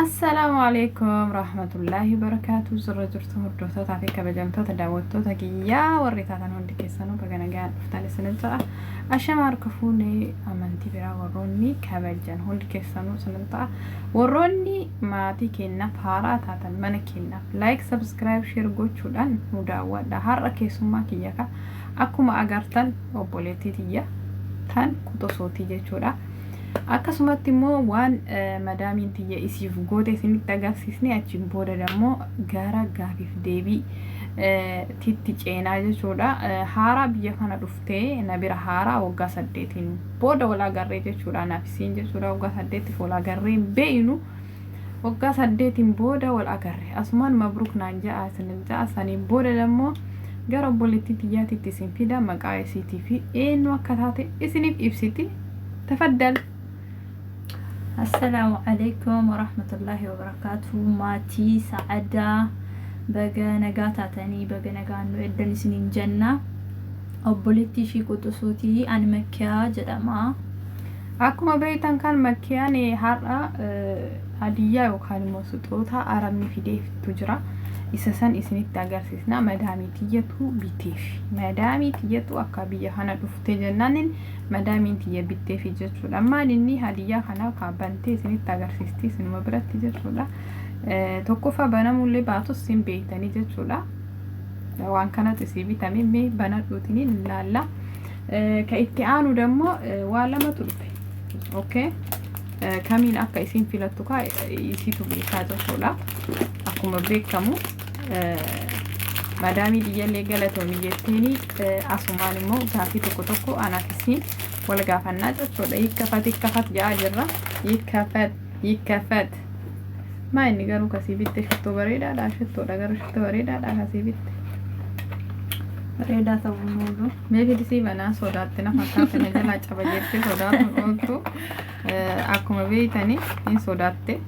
Assalaamu alaikum rahmatullahi barakaatu. Zirra jirtu hordoftootaa fi kabajamtoota daawwattoota kiyyaa warri taatan hundi keessanuu baga nagaan dhuftan isinin ta'a. Ashama harka fuunee amantii biraa warroonni kabajan hundi keessanuu isinin ta'a. Warroonni maatii keenyaaf haaraa taatan mana keenyaaf like, subscribe, share gochuudhaan nu daawwadha. Har'a keessummaa kiyya ka akkuma agartan obboleettii tiyya tan quxusuutii jechuudha. Akkasumatti immoo waan madaamiin tiyya isiif goote isinitti agarsiisne, achiin booda dammoo gara gaafiif deebii titti ceenaa jechuudha. Haaraa biyya kana dhuftee na bira haaraa waggaa 8n booda wal agarree jechuudha. Naaf isiin jechuudha, waggaa 8f wal agarree hin beeynu. Waggaa 8n booda wal agarre. Asumaan mabruuk naan ja'a isinin ja'a. Saniin booda dammoo gara obboleettii tiyyaatitti isin fida, maqaa isiitii fi eenyu akka taate isiniif ibsiti. Tafaddal. Assalaamu alaikum warahmatullaahi wabarakaatu. Maatii Sa'adaa, baga nagaa taatanii, baga nagaan nu eddan isiniin jenna. Obboleettii ishii quxusuutii, ani Makkiyaa jedhama. Akkuma beektan kan Makkiyaan har'a hadiyyaa yookaan immoo suxoota arabni fideeftu jira. Isa san isinitti agarsiisna. Madaamii tiyyatu biteef. Madaamii tiyyatu akka biyya kana dhufte jennaan madaamiin tiyya bitteefi jechuudha. Maal inni hadiyyaa kana bantee isinitti agarsiisti isinuma biratti jechuudha. Tokkoffaa banamullee baatus sin beektanii jechuudha. Waan kanatu isii bitame, mee banadhuutiin ilaalla. Ka itti aanu dammoo waa lamatu dhufe. Okay. Kamiin akka isiin filattu kaa isiitu beekaa jechuudha. Akkuma beekamu madaamii biyyallee galatoomi jetteeni, asumaan immoo gaafii tokko tokko anaaf isiin wal gaafannaa jechuudha. Hiikkafat hiikkafat jedhaa jirra. Hiikkafat hiikkafat. Maa inni garuu kasii bitte shittoo bareedaadha, shittoodha garuu shittoo bareedaadha kasii bitte. Bareedaa ta'uu oolu. Mee fidisii banaa, sodaatte na fakkaate, na jalaa caba jettee sodaatuun ooltu. Akkuma beeytani hin sodaatte.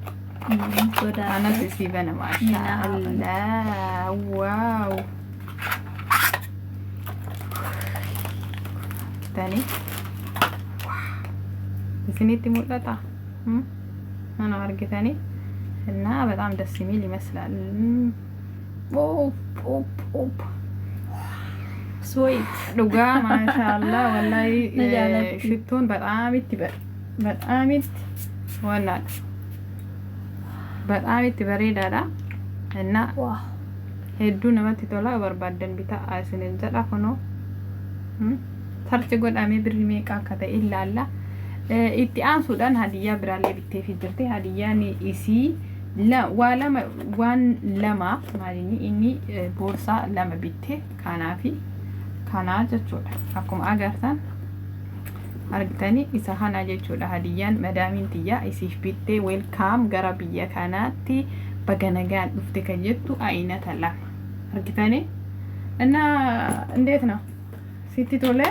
Sodaate. Anas isii bana, maashaa Allah, wow. Tani isinitti mul'ata? Mana argitanii እና በጣም ደስ የሚል ይመስላል። ኦፕ ኦፕ ኦፕ። Sweet. Dhugaa maashaallah, wallahi. Na jaalatti. Shittoon በጣም itti በጣም itti wannaadha. በጣም itti bareedaadha. እና hedduu namatti tola, barbaaddan bitaa isinin jedha. Kunoo search godhamee birri meeqa akka ta'e ilaalla. Itti aansuudhaan hadiyyaa biraallee bitteefii jirti. Hadiyyaan isii waa lama, waan lama maalinni inni boorsaa lama bitte, kanaa fi kanaa jechuudha. Akkuma agartan argitanii isa kana jechuudha hadiyyaan madaamiin tiyyaa isiif bittee, welcome gara biyya kanaatti baga nagaan dhufte kan jettu aynata lama argitanii እና እንዴት ነው sitti tole?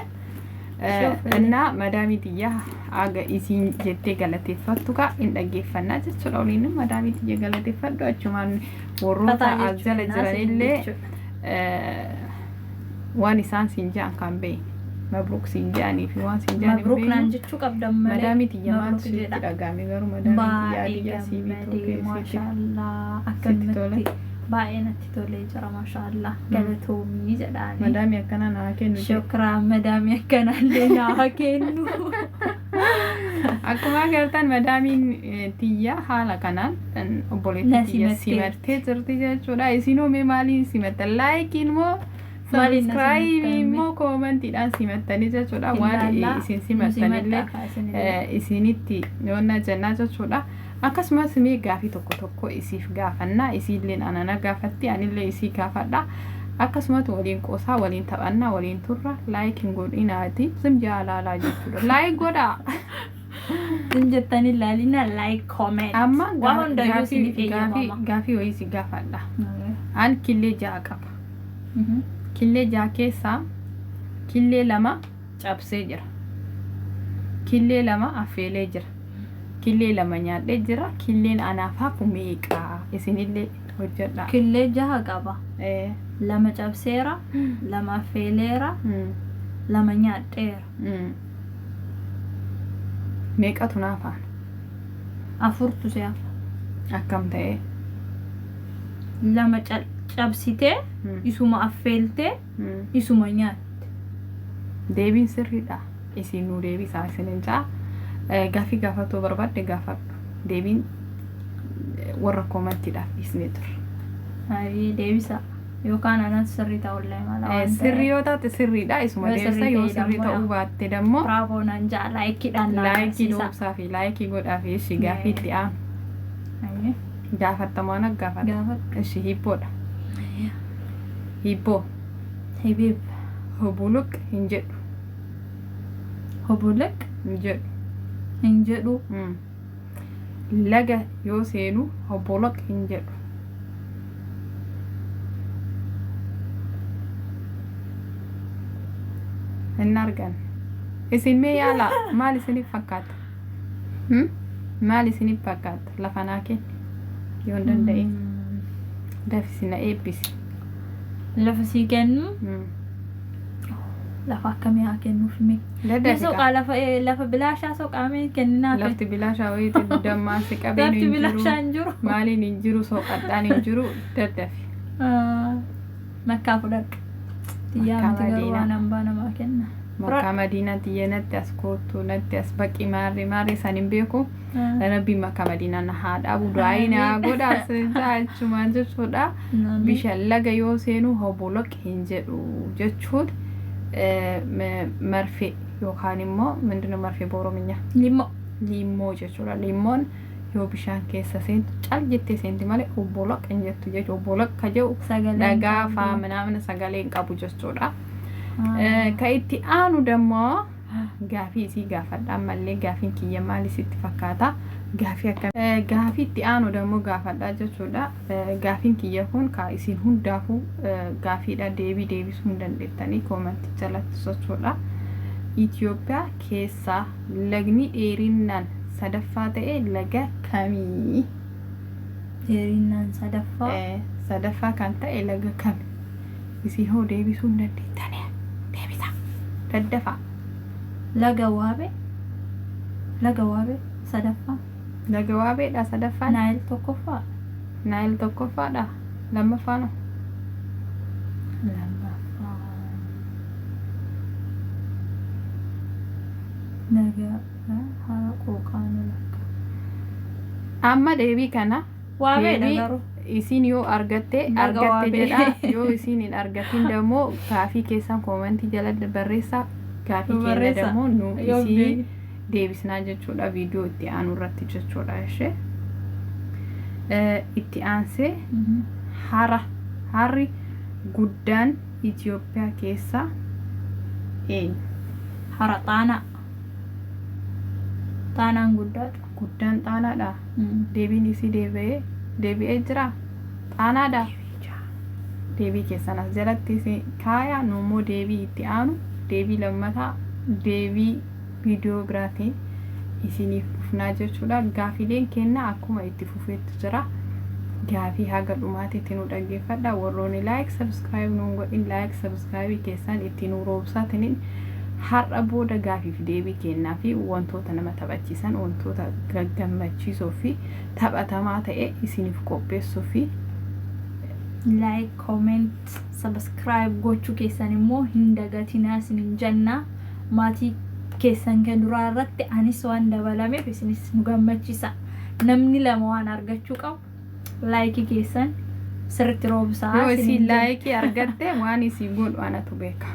እና madaamii tiyyaa aga isiin jettee galateeffattu ka hin dhaggeeffannaa jechuudha. Waliin madaamii tiyya galateeffadhu, achumaan warroota as jala jiranillee waan isaan siin jedhan kan beekne, mabruuk siin jedhanii fi waan siin jedhan. Mabruuk naan jechuu qabdan malee. Madaamii tiyya maaltu Mabruuk sitti jedha. dhagahame garuu madaamii tiyya Baay'ee hadiyyaa sii bituu gammadee keessatti? Maashaallah. Sitti tole? Akkanumatti baay'ee natti tolee jira, maashaallah, galatoomii jedhaani. Madaamii akkana naa kennu jedhe. Shukraa, madaamii akkanallee naa kennu. Akkuma agartan madaamiin tiyya haala kanaan obboleettii Na tiyya simatteerti. simattee jirti jechuudha. Isinoo mee maaliin simattan? Likeiin moo Maaliin na subscribe simattan? Immoo commentiidhaan simattanii jechuudha. Waan Ilaallaa, isin nu simattanillee simadhaa isinillee. Isinitti yoonna jennaa jechuudha. Akkasumas mee gaafii tokko tokko isiif gaafannaa, isiilleen anana gaafatti, anillee isii gaafadha. Akkasumas waliin qoosaa, waliin taphannaa, waliin turra. Like hin godhinaati sim jaalaalaa jechuudha. Like godhaa. Isin jettanii ilaalina, like, comment. Amma Waan hundayyuu isiniif gaafii eeyyamama. gaafii wayii si gaafadha. An killee 6 qaba. Killee 6 keessaa killee 2 cabsee jira. Killee 2 affeelee jira. Killee 2 nyaadhee jira. Killeen anaaf hafu meeqa? Isinillee hojjedha. Killee 6 qaba. 2 cabseera, 2 affeeleera, 2 nyaadheera. Meeqatu naaf haana? Afurtu si hafa. Akkam ta'ee? Lama cabsitee isuma affeeltee isuma nyaatte. Deebiin sirriidha. Isin nuu deebisaa isinin ja'a. Gaaffii gaafatuu barbaadde gaafadhu. Deebiin warra koomanttiidhaaf dhiisnee turre. Ayyee, deebisa. Yookaan anan sirrii ta'ullee mala waan Sirrii ta'eef. yoo taate sirriidha. Isuma Yoo deebisa. sirrii Yoo ta'e sirrii dammoo ta'uu baatte dammoo Bravo naan ja'a, likeiidhaan naa like agarsiisa. dhoobsaa fi like godhaa fi ishii gaaffii itti aanu. Ayyee. Gaafattamoo ana gaafata? Gaafadhu. Ishi hiibboodha. Hiibboo. Hibiib. Hubuluq hin jedhu. Hoboloq Hin jedhu. hin jedhu. Laga yoo seenu hoboloq hin jedhu. Hin argan. Isin mee yaalaa, maal isiniif fakkaata? Hmm? Maal isiniif fakkaata? Lafa naa kenni. Yoo hin danda'in. Dafisi na eebbisi. Lafa sii kennu. Lafa akkamii haa kennuuf mee? Mee Daddafi soqaa kaa. lafa lafa bilaashaa soqaa mee kenninaaf. Lafti bilaashaa wayiiti dammaa si qabeen Lafti hin jiru. bilaashaa hin jiru. Maaliin hin jiru, soqadhaan hin jiru, daddafi. Ah, Makkaa fudhadhu. Xiyyaa Makkaa miti garuu Madiinaa. waan hambaa namaa kenna. Makkaa Madiinaa tiyya natti as koottu, natti as baqi, maarri maarri san hin beeku. Ah. Rabbiin Makkaa Madiinaa na haa dhaabu, du'aayi naa Amiin. godha jechumaan jechuudha. Amiin. Bishaan laga yoo seenu hoboloq hin jedhu jechuun marfee yookaan immoo mindino marfee boorominya. Limmoo. Liimmoo jechuudha. Liimmoon yoo bishaan keessa seentu cal jettee seenti malee oboloq hin jettu jechuudha. Oboloq ka jedhu Sagalee hin dhagaa qabdu. faa minaamina sagalee hin qabu jechuudha. Ah. Ka itti aanu dammoo gaafii isii gaafadha, ammallee gaafiin kiyya maal isitti fakkaata? Gaafii akka gaafii itti aanu dammoo gaafadha jechuudha. Gaafiin kiyya kun ka isin hundaafuu gaafiidha, deebii deebisuu hin dandeettanii koomantii jalatti jechuudha. Itoophiyaa keessaa lagni dheerinnaan sadaffaa ta'e laga kamii? Dheerinnaan sadaffaa. Sadaffaa kan ta'e laga kami? Isin hoo deebisuu hin dandeettanii? Deebisaa. Daddafaa. Laga Waabee. Laga Waabee sadaffaa. Laga Waabeedha sadaffaan. Naayil tokkoffaa. Naayil tokkoffaadha. Lammaffaan hoo? Lammaffaa. Laga hara qooqaanu lakka. Amma deebii kana Waabeedha deebii garuu. Isin yoo argatte Laga argatte Waabee. jedha, yoo isin hin argatin dammoo gaafii keessan koomantii jala barreessaa, gaafii keenya Barreessaa. dammoo nu Yoo isii beekne. deebisnaa jechuudha viidiyoo itti aanu irratti jechuudha ishee. Itti aansee hara harri guddaan Itoophiyaa keessaa eenyu? Hara Xaanaa. Xaanaan guddaadha. Guddaan Xaanaadha. Deebiin isii deebi'ee deebi'ee jira. Xaanaadha. Deebii keessan as jalatti isin kaayaa, nu immoo deebii itti aanu, deebii lammataa, deebii viidiyoo biraatiin isiniif dhufnaa jechuudha. Gaafileen keenya akkuma itti fufeetti jira. Gaafii haga dhumaatitti nu dhaggeeffadha. Warroonni like subscribe nuun godhin, like subscribe keessan itti nu roobsaatiniin har'a booda gaafiif deebii kennaa fi wantoota nama taphachiisan, wantoota gaggammachiisoo fi taphatamaa ta'e isiniif qopheessuu fi Like, comment, subscribe gochuu keessan immoo hin dagatinaa isinin jenna. Maatii keessan kan duraa irratti anis waan dabalameef isinis nu gammachiisa. Namni lama waan argachuu qabu like keessan sirriitti roobsaa Yoo isinin isin jenna. like argatte waan isii godhu anatu beeka.